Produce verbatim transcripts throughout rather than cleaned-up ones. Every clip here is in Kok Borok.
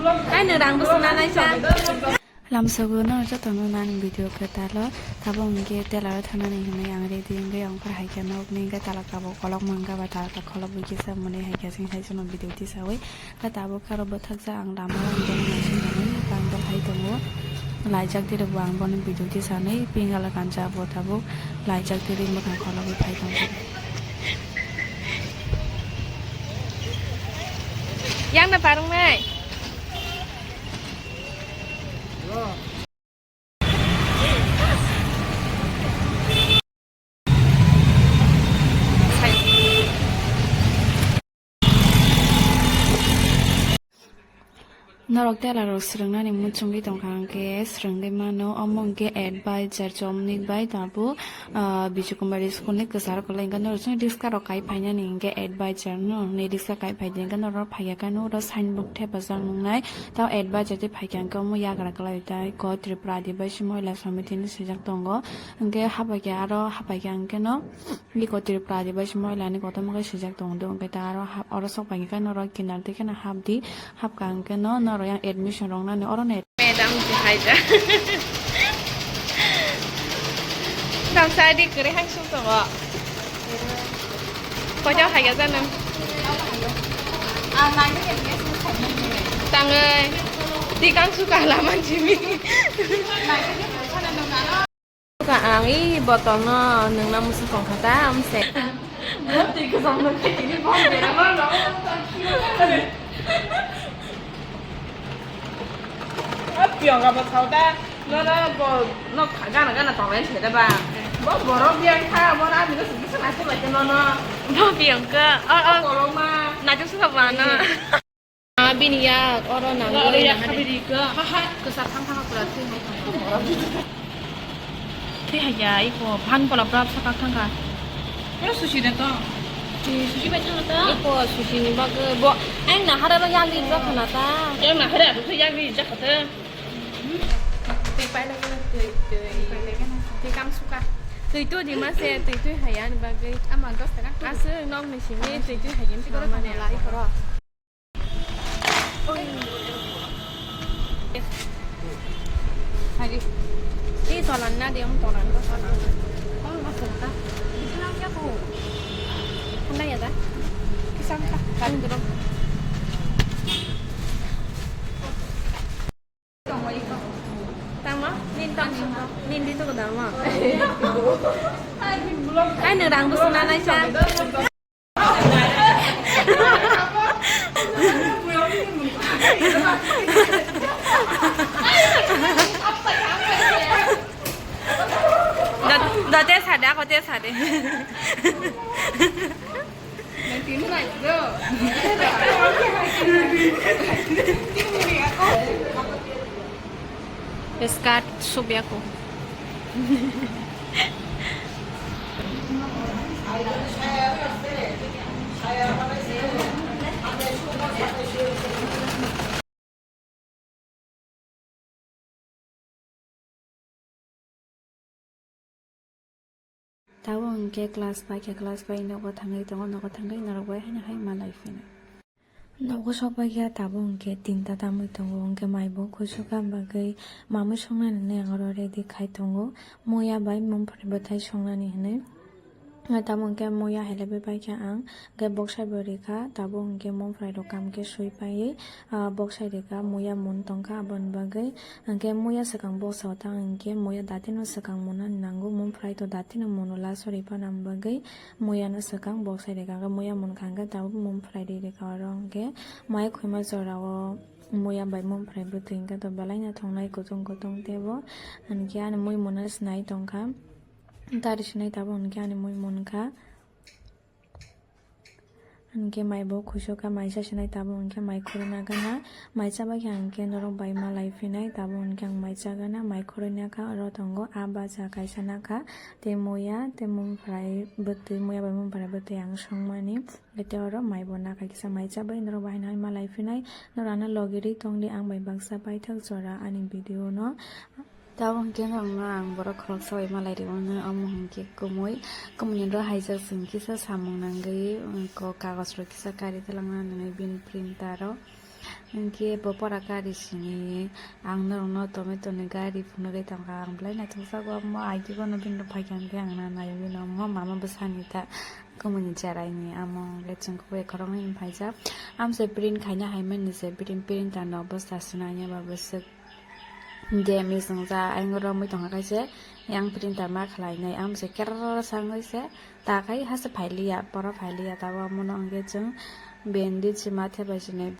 Ai nwng rang bwswk nanai sa. Lamsogo no jotono nani video kwtalo, tabuk hwnkhe telaro thanani hinwi ang ready wngwi ang phar hai khe nokni hwnkhe tala tabuk kolok mangka ba tala kholobo kisa mwnwi hai khe chwng hai jono video tisawi. Khe tabuk khe aro bwthakjak ang lama o hwnkhe naising tongo, pandal hai tongo. Laijak dirok bo ang bono video tisanwi pink colour kanjak bo tabuk laijak dirok mwkhang kholobwi phai tongo. Yang na parung nai. Norok tela rok swrwngnani muchungwi tongkha hwnkhe swrwngwi mano, omo hwnkhe advisor Chomnik bai tabuk, ah, Bijukumari school ni kwcharo kwlai hwnkhe norok chwng riska rok kai phainani hwnkhe advisor no hwnwi riska kai phaidi hwnkhe norok phaiya khe norok signboard thepajak nungnai tei advisor tei phaikha hwnkhe omo yagra kwlai tai ko Tripura Adibasi Mohila Samiti hinwi swijak tongo hwnkhe habaikhe aro habaikhe hwnkhe no. Iko Tripura Adibasi Mohila ni kotorma khe swijak tongo do, hwnkhe ta aro hap-, oro sok pai khe norok kinar twi kheno hap di, hap ka hwnkhe no norok yang admission rok nani oro no. Madam je hai ja. Tamsa di kwrwi hang sung tongo. Koito hai ya jano. Tangwi. Di kang su ka laman jimi. Ka ang i botol no nungna musu tongkha ta, amse. Twi kwcham no khe tini bom bera no no. Piyong ka bo thau ta, no no bo no gana gana tonglai se da ba. Bo borok biyang kha, bo na ni sigi sana se ba no no. Bo biyang ka, o o. Koloma. Na ju su ba na. Ah, bini yak oro nang. Oro yak habiri ka. Ha ha. Kwsa thang thang pura twi hai thang. Twi hai ya, iko phan pola pura bwsa kak thang kha. Oro sushi da to. Twi sushi bai thang ta. Iko sushi ni bagwi bo ang nahara ro yali jak khana ta. Yang nahara ro yali jak khata. Twi pai lagi twi twi. Twi kam suka. Twi tu di ma se twi twi hai ani bagwi. Ama dos taka. Aswk nok ni simi twi twi hai di. Twi oro thang lai oro. Hai. Ini tolan na dia, tolan, tolan. Oh, masuk ta. Itu nang siapa? Kena ya ta? Kisah ta. Kami dulu. Tama, nin tang, nin di tu kedama. Hai, nang rang bwswk nanai sa. Da, da, te sade, ako te sade. Skirt subyako. Tabuk hwnkhe class paikha, class pai nogo thangwi tongo, nogo thangwi norok bai haino hai malai phino. Nogo sok paikha tabuk hwnkhe tinta tamwi tongo, hwnkhe mai bo kuchuk ka bagwi mamwi songnani hinwi ang oro ready khai tongo. Muya bai mungphwrwi bwthai songnani hinwi. Tamo hwnkhe muya hai laiwi paikha ang, hwnkhe boksai bo rikha, tabuk hwnkhe mungphwrwi rok kaham khe sui paiwi, ah, boksai rikha, muya mun tongkha aboni bagwi, hwnkhe muya swkang boksa o ta hwnkhe muya datino swkang munna nango, mungphwrwi to datino muno last o riphana bagwi muya no swkang boksai rikha, hwnkhe muya munkha hwnkhe tabuk mungphwrwi ri rikha oro hwnkhe mai khwima jora o muya bai mungphwrwi bwtwi hwnkhe to belai no thongnai kutung kutung teibo, hwnkhe ani mui muna sinai tongkha. Tari sinai tabuk hwnkhe ani mui munkha. Hwnkhe mai bo khuisukha, mai cha sinai tabuk hwnkhe mai khurui nagana. Mai chabaikha hwnkhe norok bai malai phinai, tabuk hwnkhe ang mai chagana, mai khurui nagkha. Oro tongo a bacha kaisa nagkha, tei muya, tei mungphwrai bwtwi, muya bai mungphwrai bwtwi ang songmani. Tei oro mai bo nagkha kisa, mai chabai norok bai haino hai malai phinai. Norok ano logi rwi tongdi, ang bai baksa paithak jora ani video no. Tabuk hwnkhe norokno ang borok khoroksa bai malai rwmano, omo hwnkhe kumui, kumui ni do haijak chwng kisa samung nangwi, um, ko kagoj rok kisa kari talangna nangwi bini printer o. Hwnkhe bo pora gari sini ang norokno tomato ni gari phunugwi tongkha, ang belai naithokjago omo, agi bono bini rok phaikha hwnkhe ang na naio bini omo mama bwsani ta kumuni cheraini amo hwnkhe chwng kubui khoroknwi phaijak. Amse print khaina haimani se print, printer no bwsa swnaiya ba bwswk. Game is wngjak, ayang romwi tongkha kaisa, yang printer ma khlainai, ang se kerrr sangwi se ta khai hase phailiya, pora phailiya, tabuk omono hwnkhe chwng bendi chima thepai sinai.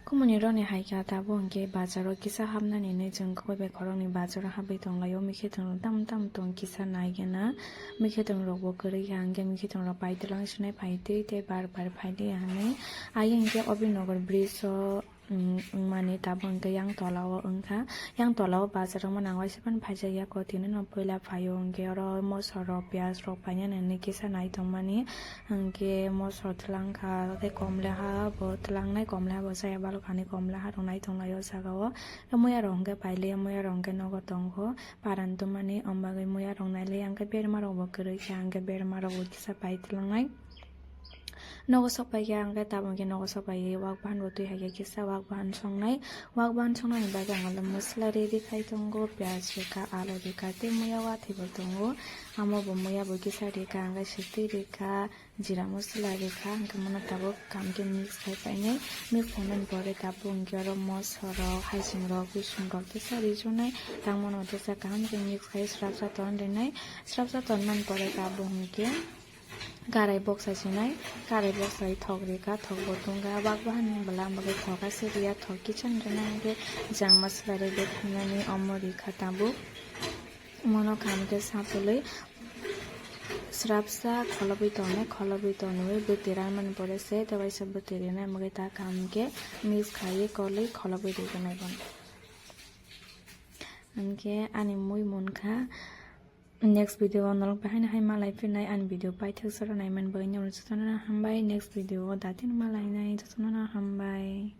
Kumuni roni hai kha tabuk hwnkhe bazaro kisa hapnani hinwi chwng kubui bai khoroknwi bazaro habwi tonglaio, mikhe tong tam tam tong kisa naigena, mikhe tong rokbo kwrwi kha hwnkhe mikhe tong rok pai twlang sinai phaitwi tei bar bar phailiya hinwi. Ayang hwnkhe Obinogor bridge o. Wng-, wngmani tabuk hwnkhe yang tola o wngkha. Yang tola o bazar wngmani ang waisa phano phaijak ya, kotini no puila phaio hwnkhe oro mosor rok, piyaj rok painani hinwi kisa nai tongmani, hwnkhe mosor twlang kha tei kom leha bo twlangnai, kom leha bo chaya balok hani kom leha rok nai tonglai o jaga o. Muya rok hwnkhe pailiya, muya rok hwnkhe nogo tongo paran twmani, omo bagwi muya rok nailai ya hwnkhe berma rok bo kwrwi kha hwnkhe berma rok bo kisa pai tlangnai. Nogo sok pai khe ang khe tabuk khe nogo sok pai khe wak bahan bo twi hai khe kisa wak bahan songnai. Wak bahan songnani bagwi ang le mwsla ready khai tongo, piyaj rikha, alu rikha tei muya watwi bo tongo. Amo bo muya bo kisa rikha, ang khe swtwi rikha, jira mwsla rikha, ang khe mono tabuk kaham khe mix khai painai. Mix khaimani pore tabuk hwnkhe oro mosor rok, haiching rok, bising rok kisa rijunai. Tangmano teisa kaham khe mix khai srapsa ton rinai. Srapsa tonmani pore tabuk hwnkhe karai boksa sinai, karai boksa thok rikha, thok bo tungkha, wak bahan bwla bagwi thok ase riya, thok kisa rina hwnkhe jang masla rwi bwtharnani omo rikha tabuk. Mono kaham khe sapulwi srapsa kholobwi tongnai, kholobwi tonwi bwtwi ranmani pore se tei waisa bwtwi rinai, omo khe ta kaham khe mix khaiwi kolwi kholobwi rignai bono. Hwnkhe ani mui munkha. Next video o norok bahai no hai malai phinai ani video paithak jora naiman bagwi norok jotono no hambai. Next video o datino malainai jotono no hambai.